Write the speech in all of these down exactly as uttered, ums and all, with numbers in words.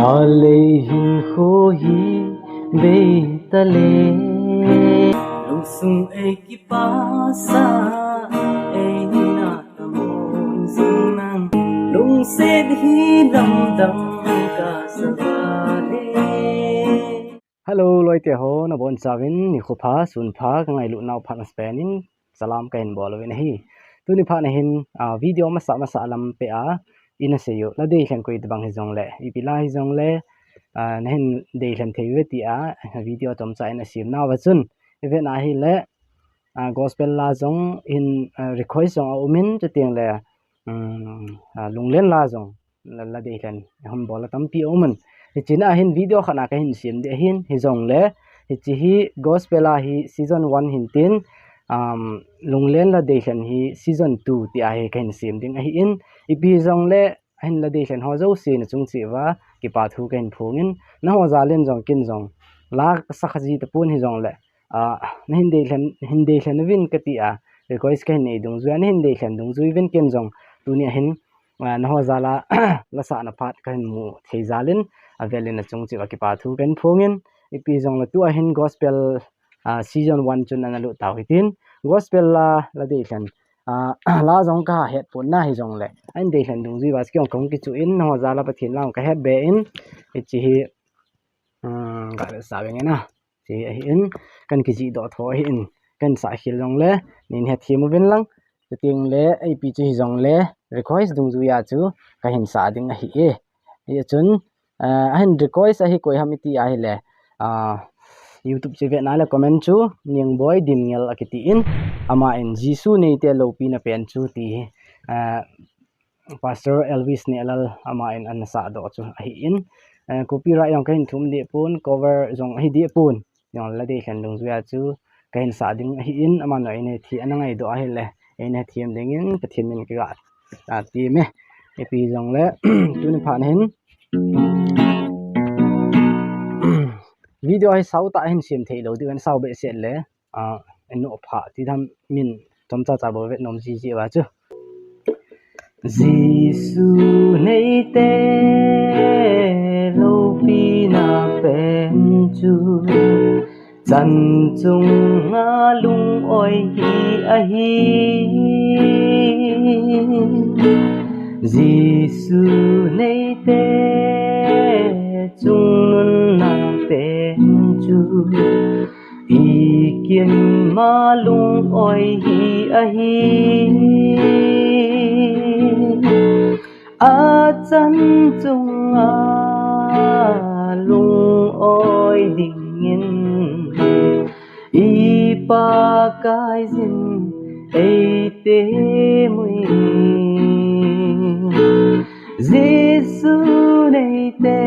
Alei hin kho hi bei ta le. Lungsung ei kipasa, ei hina ka mon jing nang. Lungset hi lamdang ka sa va le. Hello, loite ho, nabonchauvin nikho pha, sun pha, ka ngailut nau phat masapen in salam kahin bol uvin ahi. Tuni phat na hin, ah, video masa masa lam peh a, ina sei u, la deilhen koi tabang hijongle, ipi la hijongle, ah, nahin deilhen thei uve tia, video chomcha ina sem nauva chun, ivet na hile, ah, gospel la jong hin, ah, request jong aumin, chuteng le, um, ah, Lunglen la jong, la, la deilhen hung bol a tampi aumin. Hiche na hin video khat na kahin sem ding ahin, hijongle, hiche hi gospel a hi season one hin tin, um, Lunglen la deilhen hi season two tia hi kahin sem ding ahin, ipi jongle, ahin la deilhen ho jouse na chung cheh uva, kipa thu kahin phongin, naho jal in jong kin jong, la kasa kha ji tapon hijongle, ah, nahin deilhen, hin deilhen uvin kati a, request kahin nei dungjuiya, nahin deilhen dungjui uvin ken jong, tuni a hin, ah, naho jal a, la sahna phat kahin mu thei jal in, avel in na chung cheh uva kipa thu kahin phongin, ipi jongle tua hin gospel, ah, season one chun ana lut tau hitin, gospel la, la deilhen, ah, la jong kahet pon na hijongle, ahin deilhen dungjui uva, kei jong kahung kichuh in, naho jal a Pathen la jong kahet be in, hiche hi, um, ga le sa veng in a. Ti ahin, kan kijih doh tho ahin, kan sah khel jongle, nin hethem uvin lang, chuteng le, ipi chu hijongle, request dungjuiya chu, kahin sah ding ahi e. Hichun, ah, ahin request ahi koi ham iti ahile, ah, YouTube chu ivet na le comment chu, Niangboi Dimngel akiti in, aman Jesu neite loupina pen chu ti hi, ah, Pastor Elvis Nehlal aman ana sah doh chu ahin, eh, copyright jong kahin thum deh pon, cover jong ahi deh pon. Jong la deilhen dungjuiya chu kahin sah ding ahin, aman jong eina thi ana ngai doh ahile, eina hethem dingin Pathen min kiga, ah, ti me. Ipi jongle, tuni phat na hin, video hi sao tah hin sem thei lou diu, an sao behseh le, ah, eno pha ti dan min chomcha cha bou vet nom jiji uva chu. Jesu neite loupina pen chu, chan chunga lung-oi hi ahi. Jesu neite chungnunna pen chu, ikim ma lung-oi hi ahi. Achan chunga lung-oi dingin, i Pakaiyin eite mui. Jesu neite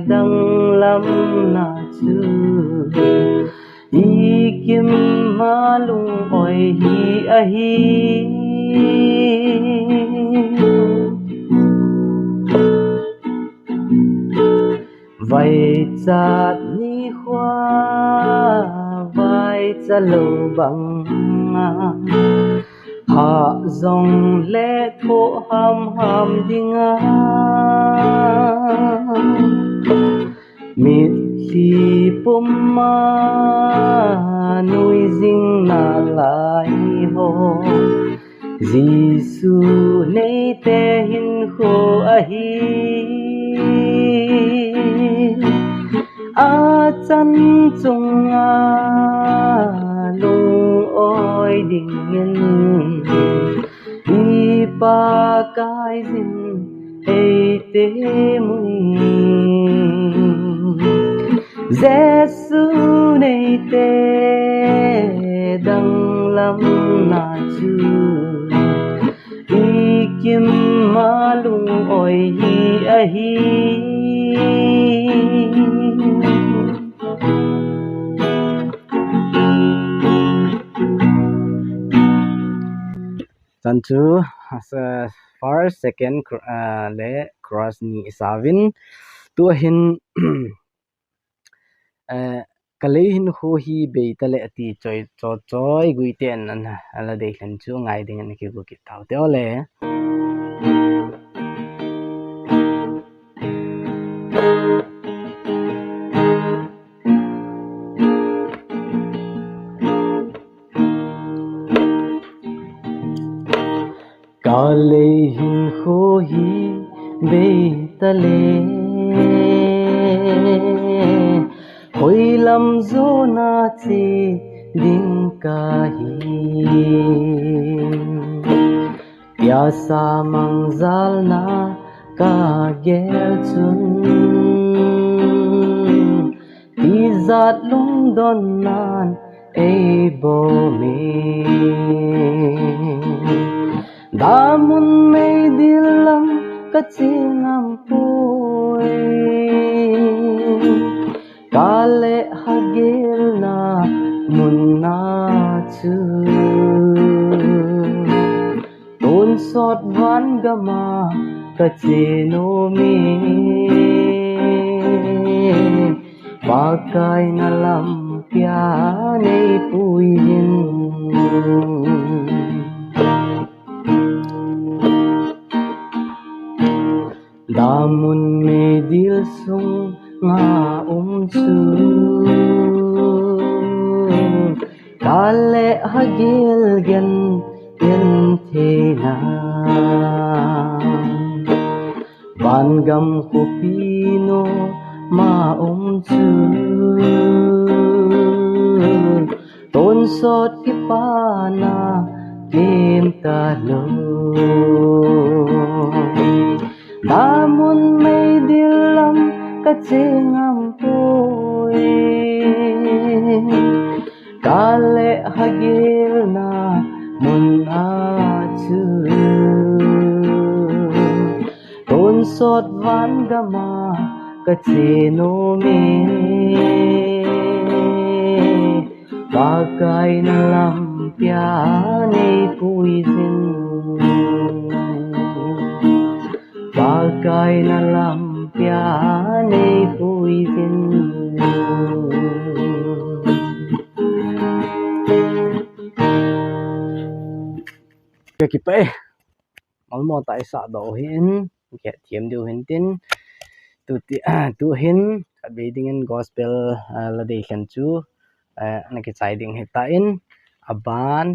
danglamna chu, ikim ma lung-oi hi ahi. Vaichat nikho, vaicha lou banga, pha jongle thoh hamham dinga, mitlhi puma nuijing nalai ho, Jesu neite hinkho ahi. Achan chunga lung-oi dingin, i Pakaiyin eite mui. Jesu neite danglamna chu, ikim ma lung-oi hi ahi. Chan chu, ah, first, second, cr-, ah, le chorus ni isauvin, tua hin, eh, ka lei hinkho hi bei ta le ati choi, cho, choi gui ten an, an la deilhen chu ngai dingin kigo kit tau te ole. Alei hin kho hi bei ta le, hoi lam jona che ding ka hi. Piasa mangjalna ka gel chun, tijat lungdon nan ei bom e. Damun meidil lam ka che ngam poi. Ka leh hagilna munna chu tonsot van gama ka che nom e. Pakai na lampi a nei pui in. Damun meidil sunga um chu ka leh hagil gen in theina. Vangam khopi noma um chu tonsot kipana kem talou. Damun meidil lam ka che ngam poi. Ka leh hagilna munna chu tonsot van gama ka che nom e. Pakai na lampi a nei pui in. Pakai na lampi a nei pui in. Ka kipah e. Malmo tah i sah doh u hin, ka hethem diu hin tin. Tuti, tuhin khatvei dingin gospel, ah, la deilhen chu, ah, ana kichai ding ahitan, aban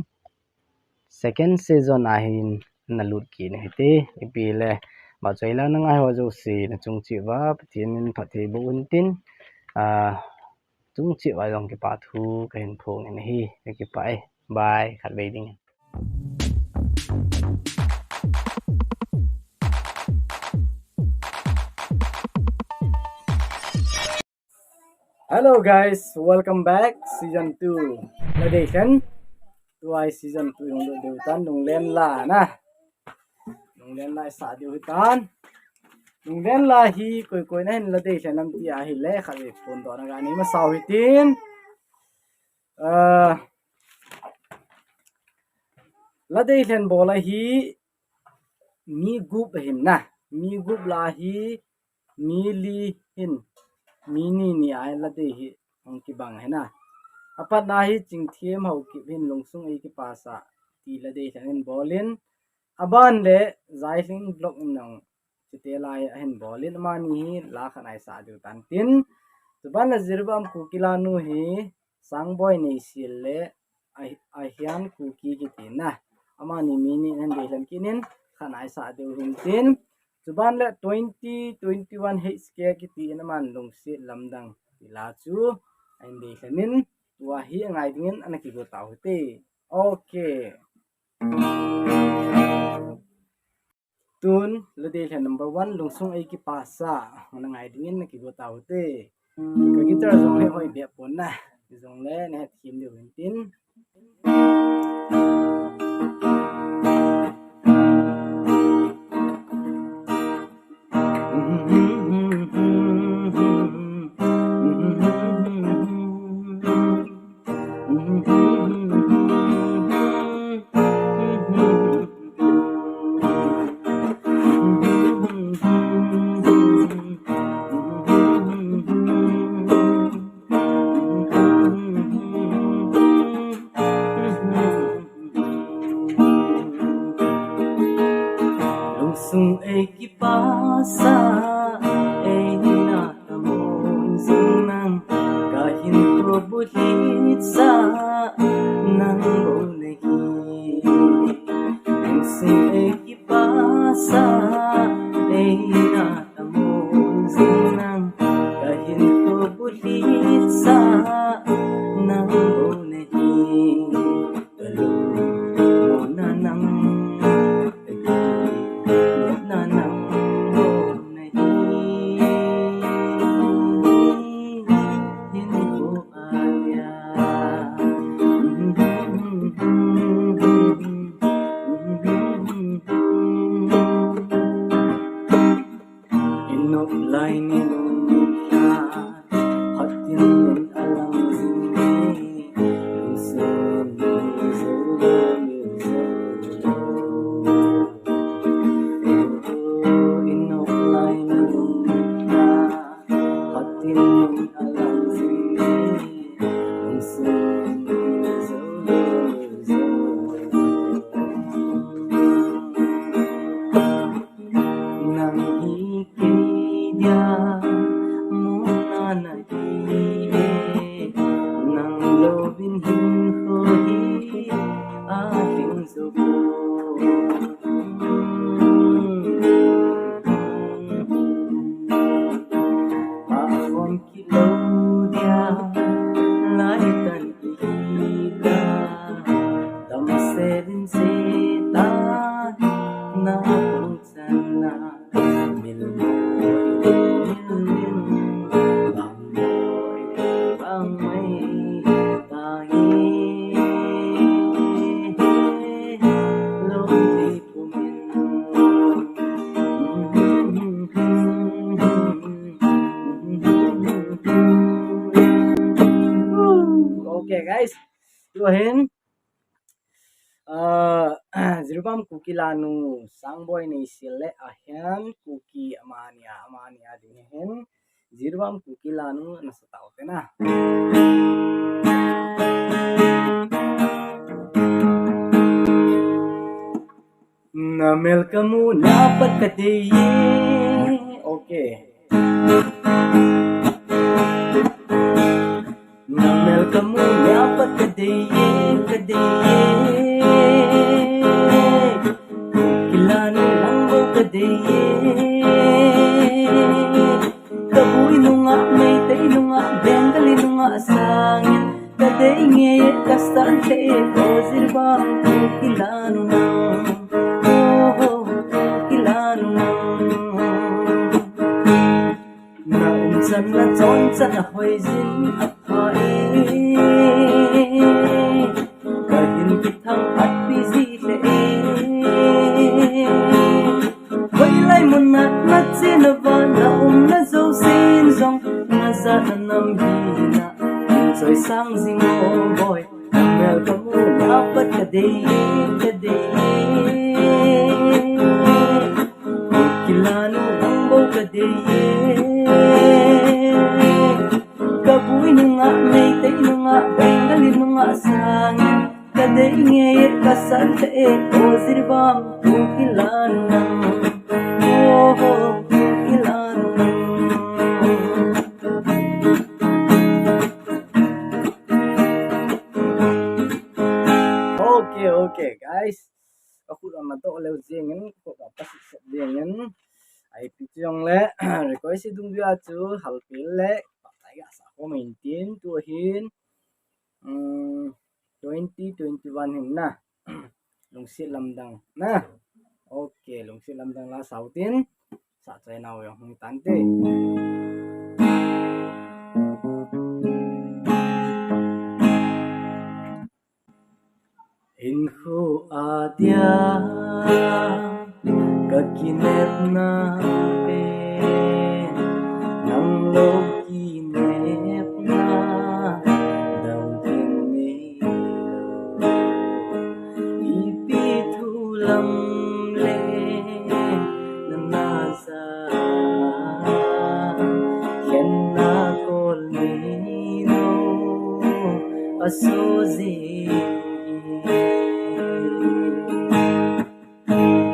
second season a hin na lut kit u hite. Ipi le, vachoi la na ngai ho jouse na chung cheh uva Pathen in phatthei boh in tin, ah, chung cheh uva jong kipa thu kahin phong in ahi. Ka kipah e. Bye. Khatvei dingin. Hello guys, welcome back season two. La deilhen. Tua hi season two hung lut diu tan, Lunglen La na. Lunglen La i sah diu hitan. Lunglen La hi koi koi na hin la deilhen nam ti ahile khatvei phondohna ga nei masa u hitin. Ah, la deilhen bol a hi mi gup ahin na. Mi gup la hi mi li hin, mi ni ni a la dei hi hung kibang ahi na. Apatna hi Chingthem Haokip hin Lungsung Ei Kipasa ti la deilhen in bol in, aban le Zailhing Vlog in jong chuteng lai ahin bol in, amani hi la khat ana sah diu tan tin. Chuban le Jiribam Kuki la nu hi Sangboi Neisel le a, Ahian Kuki kiti na. Amani mi ni in deilhen kit in khat ana sah diu hin tin. Chuban le twenty twenty-one H K kiti in aman lungset lamdang ti la chu ahin deilhen in, tua hi angai dingin ana kigo tau hite. Okay. Tun la deilhen number one, Lungsung Ei Kipasa, ana ngai dingin na kigo tau hite. Ka guitar jong le hoi bep pon na, jongle na hethem diu hin tin. Lungsung ei kipasa, ei hinna tamon jing nang, ka hinkho bulhit sa nang bou nahi. Lungsung ei Pahom kilo dia lai tan kita, damsel in sita na kong chana, mil mil mil mil, bang bang mai ta hi, lo di Okay, guys. Tua hin, uh, Jiribam Kuki lanu Sangboi Neisel le ahin Kuki amani a, amani a ding hin Jiribam Kuki lanu nasa tau te na. Na mel kamu na pat kadei. Okay. Na mel kamu na pat kadei, kadei. Kuki lanu nang bou kadei. Kabui nunga, Meitei nunga, Bengali nunga sangin kadei nge, kasan te, o Jiribam Kuki lanu nang, o Kuki lanu nang. Na umchan na chonchan a hoijin apha e, kahin kithang at pi ji le e. Hoilai mun na na chena va na umna jousen jong, na jana nam hina in choi sang jing o boi. Na mel kamu na pat kadei, kadei. Kuki lanu nang bou kadei. Kabui nunga, Meitei nunga, Bengali nunga sangin kadei nge, kasan te, o Jiribam Kuki lanu nang, o Kuki lanu nang. Okay, okay, guys. Ka khut a ma to leu jeng in, ka khut a pasik sep jeng in. Ai pi jong le, request dungjuia chu halpi le, patai ga sa ko main tin, tua hin, um, twenty twenty-one hin na. Lungset lamdang na. Okay, lungset lamdang la sau tin. Sa chai nau jong hung tan te. Hinkho a dia ka kinepna pen, nang lou kinepna dang ding neilou. Ipi thu lam le na na ja, khenna kol neilou, aso jing.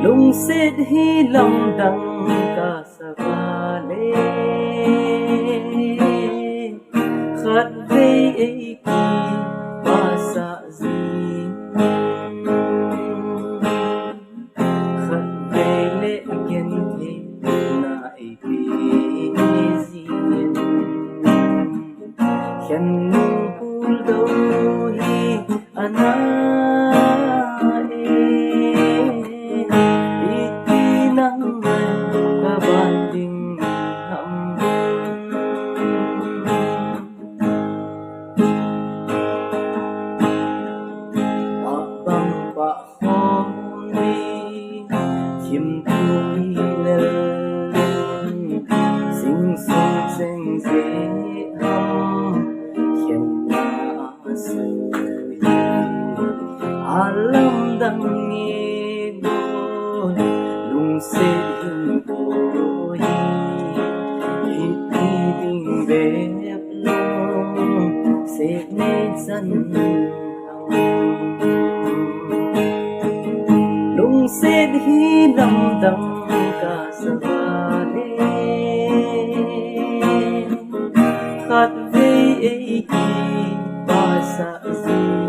Lungset hi lamdang kasa vale, khatvei ei kipasah jing. Khatvei le gentheina ei pe jing. Khen nung puldou hi ana e, iti nang mai ka ban ding ham. Pah bang pah khom ding, thim tui lel ding, sing sung seng je ham, khen na a sui. Alamdang nge gon, lungset hinkho hi, iti ding bep lungset nei chan. Lungset hi lamdang kasa vale, khatvei ei kipasah jing.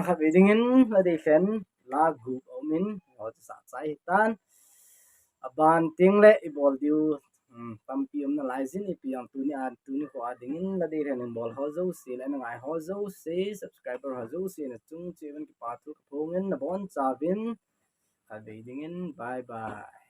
Khatvei dingin la dei khen la gup a um in, ho chu sa chai hitan. Aban ting le i bol diu, um, tampi um nalai jin, ipi ang tuni a, tuni kho a dingin la dei khen in bol ho jouse le na ngai ho jouse, subscriber ho jouse na chung cheh uvin kipa thu ka phong in, na bon chauvin. Khatvei dingin, bye bye.